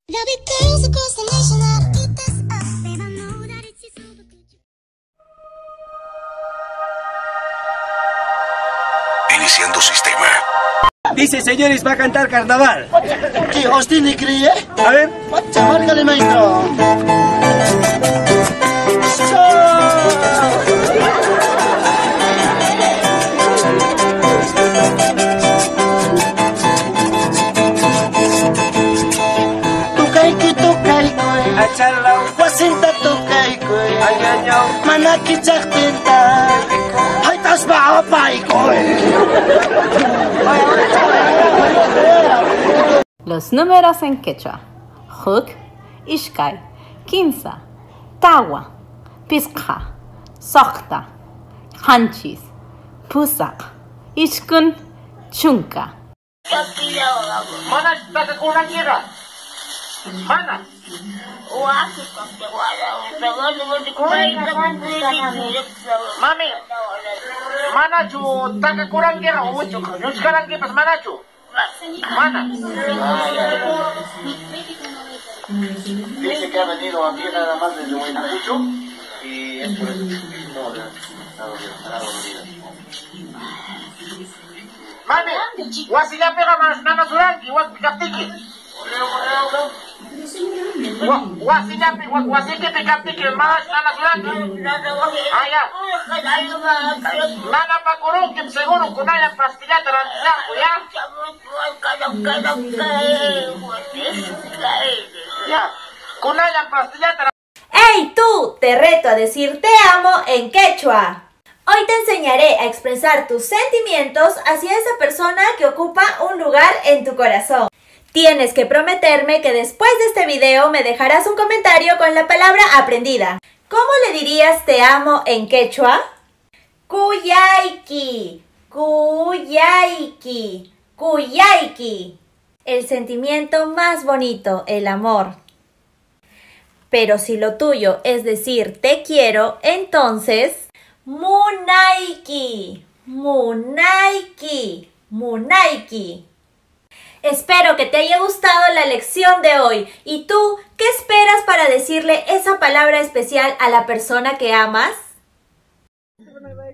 Iniciando sistema. Dice, señores, va a cantar carnaval. ¿Qué? ¿Usted le cree? A ver. Márcale, maestro. Wasinta tukaykuy, mana kichaqtinta, haytaspa apaykuy. Los números en quechua: Huk, Ishkay, Kinsa, Tawa, Pisqa, Soqta, Qanchis, Pusaq, Ishkun, Chunka. Mana. Mami, manachu takakurankiqa lluchkarankipas manachu? Mana. Dice que ha venido a pie nada más desde Huaynapucho y es por eso que no está dolorido. Mami, wasillapiqa manas nanasuranki, waspi kaptiki. Wasillapi, wasikipi kaptiki, manas nanasuranki. Ah, ya. Nanapakurunkim seguro kunallan pastillata rantisaqku, ya. Ya, kunallan pastillata. ¡Hey tú! Te reto a decir te amo en quechua. Hoy te enseñaré a expresar tus sentimientos hacia esa persona que ocupa un lugar en tu corazón. Tienes que prometerme que después de este video me dejarás un comentario con la palabra aprendida. ¿Cómo le dirías te amo en quechua? Kuyayki, kuyayki, kuyayki. El sentimiento más bonito, el amor. Pero si lo tuyo es decir te quiero, entonces... Munayki, munayki, munayki. Espero que te haya gustado la lección de hoy. ¿Y tú qué esperas para decirle esa palabra especial a la persona que amas?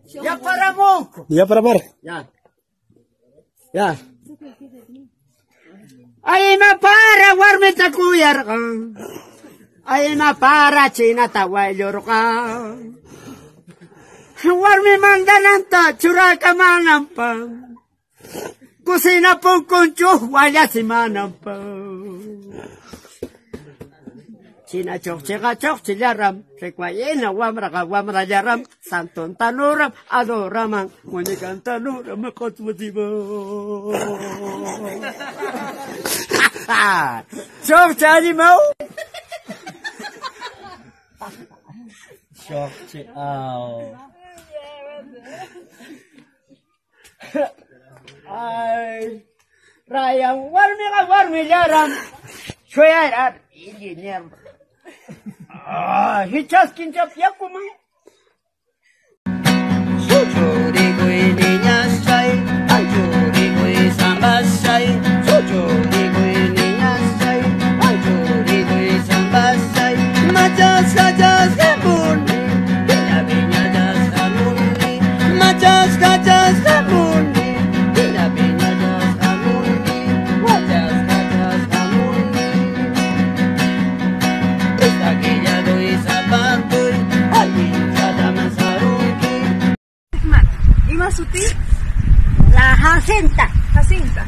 Ya para moco. Ya para par. Ya. Ya. Ay ma para warmita kuyarqa. Ay ma para chinata waylurqa. Warmi mandananta churakamananpa. Kusina punkunchu wallasimananpa. China choqchiqa choqchillaram, rikwayina wamraqa wamrallaram, santontanuram adoraman, muñekantanuram qotmutibo. Choqchi animau. Choqchi au. Ay, Ryan, warmiqa warmillaram, shuyarar ingeniero. Ah, hichaskinchap yakuman. La Jacinta. Jacinta.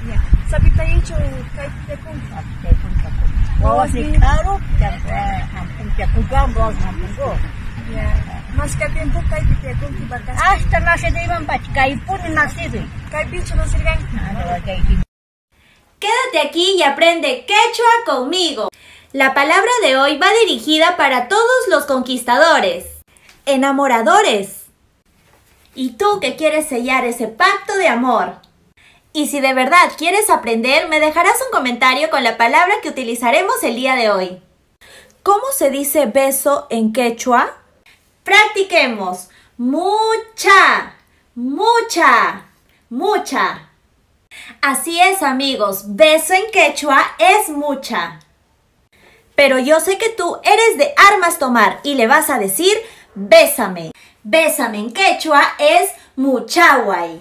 Ya. Sapitayichu kaypi Wawasi karu, Ya. Mashka tiempo kaypi tiyakunki barcas. Hasta nacido kaypuni nacido. Kaypichu nacirqanki. Quédate aquí y aprende quechua conmigo. La palabra de hoy va dirigida para todos los conquistadores, enamoradores. Y tú que quieres sellar ese pacto de amor. Y si de verdad quieres aprender, me dejarás un comentario con la palabra que utilizaremos el día de hoy. ¿Cómo se dice beso en quechua? Practiquemos. Mucha, mucha, mucha. Así es, amigos, beso en quechua es mucha. Pero yo sé que tú eres de armas tomar y le vas a decir bésame. Bésame en quechua es muchaway.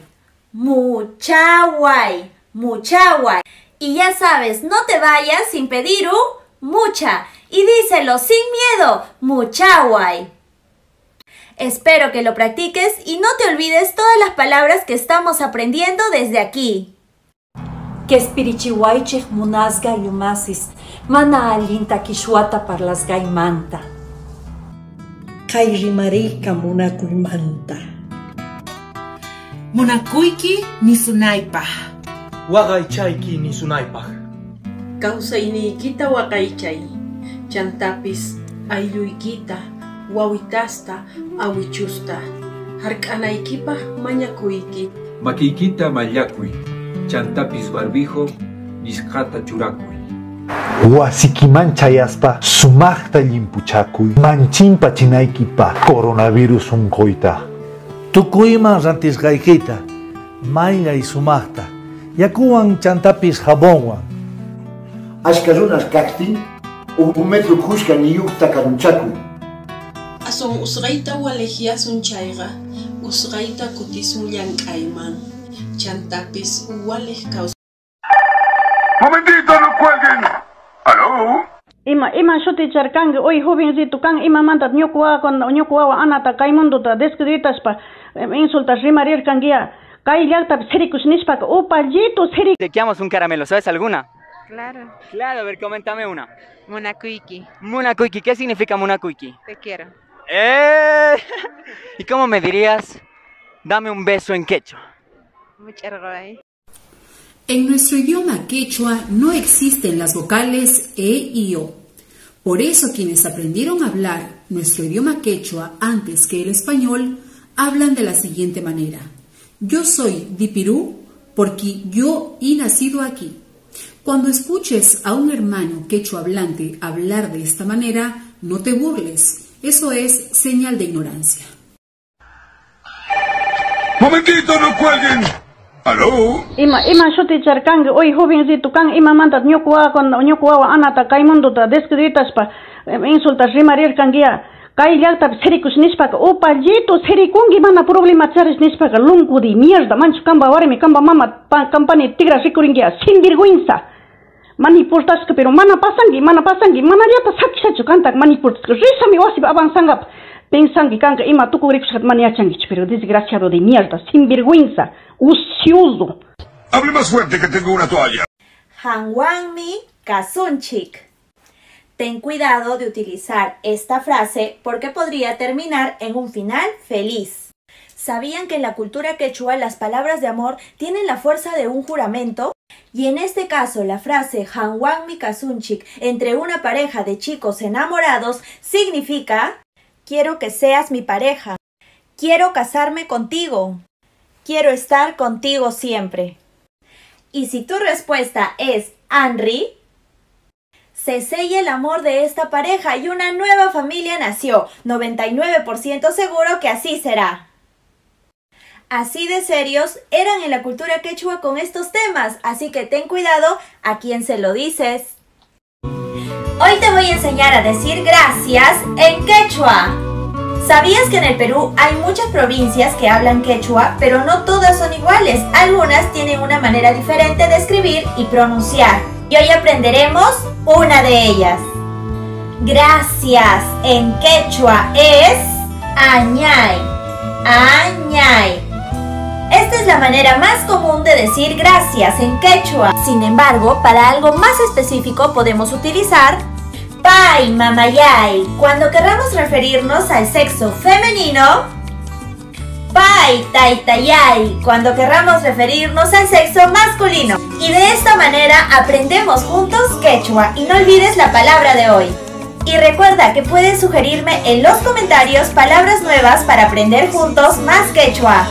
Muchaway. Muchaway. Y ya sabes, no te vayas sin pedir un mucha. Y díselo sin miedo, muchaway. Espero que lo practiques y no te olvides todas las palabras que estamos aprendiendo desde aquí. Qhispirichiwaychik munasqa yumasis, mana allinta qichwata parlasqaymanta. Kay rimariyqa munakuymanta. Munakuyki nisunaypaq. Waqaychayki nisunaypaq. Kawsayniykita waqaychay, chantapis aylluykita, wawitasta, awichusta, hark'anaykipaq mañakuyki. Makiykita mallakuy, chantapis barbijo nisqata churakuy. Wasikiman chayaspa sumaqta llimpuchakuy, manchinpa chinaykipaq coronavirus unquyta. Tukuyman rantisqaykita, mayllay sumaqta, yakuwan chantapis jabonwan. Ashka runas kaqtin, un metro kushka niyuqta karunchakuy. Asun usqayta walihiasun chayqa, usqayta kutisun llank'ayman, chantapis walej kawsay. ¡Momentito, no cuelguen! ¿Aló? Ima shuticharkanki hoy jovencito kan imamanta ñuqwawan anata kay mundota descreditaspa insultas rimarirkankiya kay llaqtapi sirikush nishpaka upallito sirik. Te quedamos un caramelo, ¿sabes alguna? Claro. Claro, a ver, coméntame una. Munakuyki. Munakuyki, ¿qué significa munakuyki? Te quiero. ¡Eh! ¿Y cómo me dirías? Dame un beso en quechua. Muchargoy. En nuestro idioma quechua no existen las vocales E y O. Por eso quienes aprendieron a hablar nuestro idioma quechua antes que el español, hablan de la siguiente manera. Yo soy de Perú porque yo he nacido aquí. Cuando escuches a un hermano quechua hablante hablar de esta manera, no te burles. Eso es señal de ignorancia. ¡Momentito, no cuelguen! ¿Aló? Ima shuticharkanki hoy jovencito kan imamanta ñuqwawan anata kay mundota descreditaspa insultas rimarirkankiya kay llaqtapi sirikush nishpaka upallito sirikunki mana problema charish nishpaka lunku de mierda manchu kanpa warmi kanpa mama kampani tigra rikurinkiya sinvergüenza manipurtashka pero mana pasanki manallata sakishachu kanta manipurtashka rishami wasipi avanzangap pensanki kanka ima tukurikushqata mana yachankichu pero desgraciado de mierda sinvergüenza ocioso. Hable más fuerte que tengo una toalla. Hanwanmi kasunchik. Ten cuidado de utilizar esta frase porque podría terminar en un final feliz. ¿Sabían que en la cultura quechua las palabras de amor tienen la fuerza de un juramento? Y en este caso la frase Hanwanmi kasunchik entre una pareja de chicos enamorados significa quiero que seas mi pareja, quiero casarme contigo, quiero estar contigo siempre. Y si tu respuesta es Henry, se sella el amor de esta pareja y una nueva familia nació. 99% seguro que así será. Así de serios eran en la cultura quechua con estos temas, así que ten cuidado a quien se lo dices. Hoy te voy a enseñar a decir gracias en quechua. ¿Sabías que en el Perú hay muchas provincias que hablan quechua, pero no todas son iguales? Algunas tienen una manera diferente de escribir y pronunciar. Y hoy aprenderemos una de ellas. Gracias en quechua es añay, añay. Esta es la manera más común de decir gracias en quechua. Sin embargo, para algo más específico podemos utilizar pay mamayay cuando queramos referirnos al sexo femenino, pay taytayay cuando queramos referirnos al sexo masculino. Y de esta manera aprendemos juntos quechua. Y no olvides la palabra de hoy. Y recuerda que puedes sugerirme en los comentarios palabras nuevas para aprender juntos más quechua.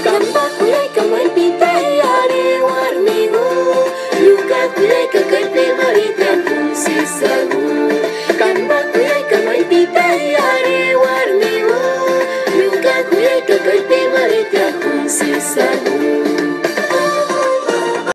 Come back. Kamba kuyayka maypita yari warmiwa. Ñuka kuyayka kaypi maritiyakun sisa.